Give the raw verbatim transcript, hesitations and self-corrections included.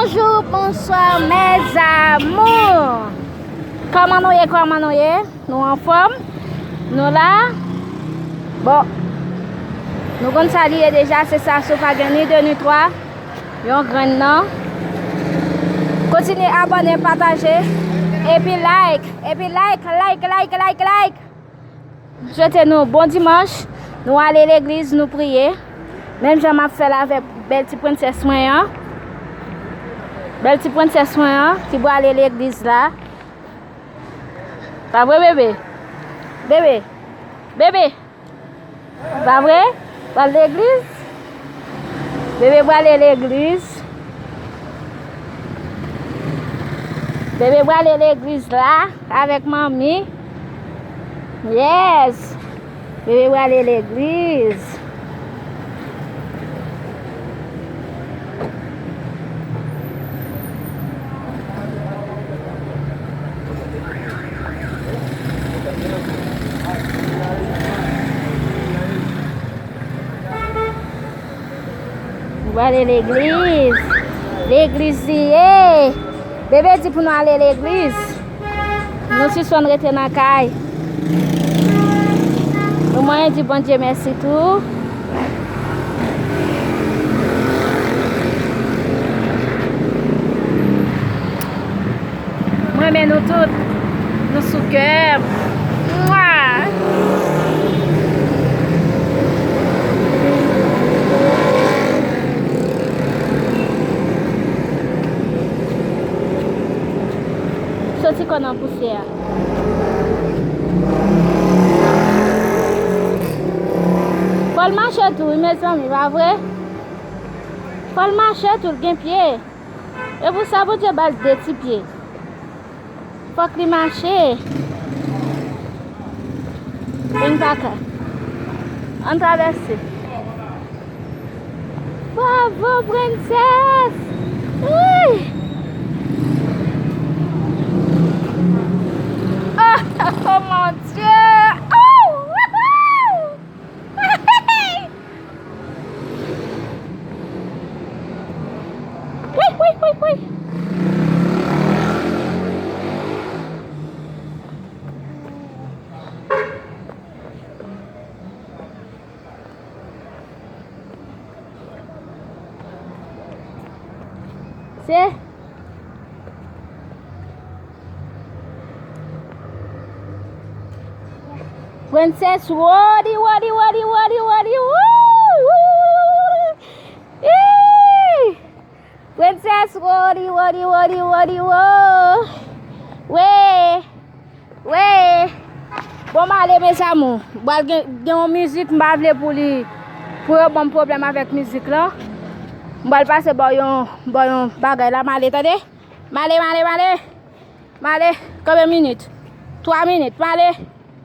Bonjou, bonswa, mes amours. Kòman nou ye, kòman nou ye? Nou anfòm? Nou la? Bon. Nou konn sa li ye deja, se sa, si w pa gen ni de ni twa, yon grenn non. Kontinye abòne, pataje, epi like, epi like, like, like, like, like. M swete nou bon dimanch. Nou ale legliz, nou priye. Menm jan m ap fè l avèk bèl ti prensès mwen an. Bèl ti prensès mwen an ki prale legliz la. Pa vre, bebe? Bebe. Bebe. Pa vre? Pral legliz? Bebe prale legliz. Bebe prale legliz la avèk manmi. Yes. Bebe prale legliz. Nou prale legliz. Legliz li ye. Bebe di pou nou ale legliz. Nou sispann rete nan kay. Nou manyen di Bondye mèsi tou. M renmen nou tout. Nou sou kè m. Mwa! Soti kò nan pousyè a. Fò l mache tou, wi, mezanmi, pa vre? Fò l mache tou, l gen pye. E pou sa, Bondye ba l de ti pye. Fòk li mache. Vin pa ka. Ann travèse. Bravo, prensès! Wi! Oh, oh, mon Dieu! Oh! Wouhou! Wi, wi, wi, wi. Se Prensès Woli, Woli, Woli, Woli, Woli, wou, wou. Ih! Prensès Woli, Woli, Woli, Woli, wo. Wi. Wi. Bon, m ale, mes amours. M pral gen, gen yon mizik, m pa vle pou li, pou yo ban m pwoblèm avèk mizik lan. M pral pase bò yon, bò yon bagay la, m ale, tande. M ale, m ale, m ale. M ale, konbyen minit? Twa minit, m ale.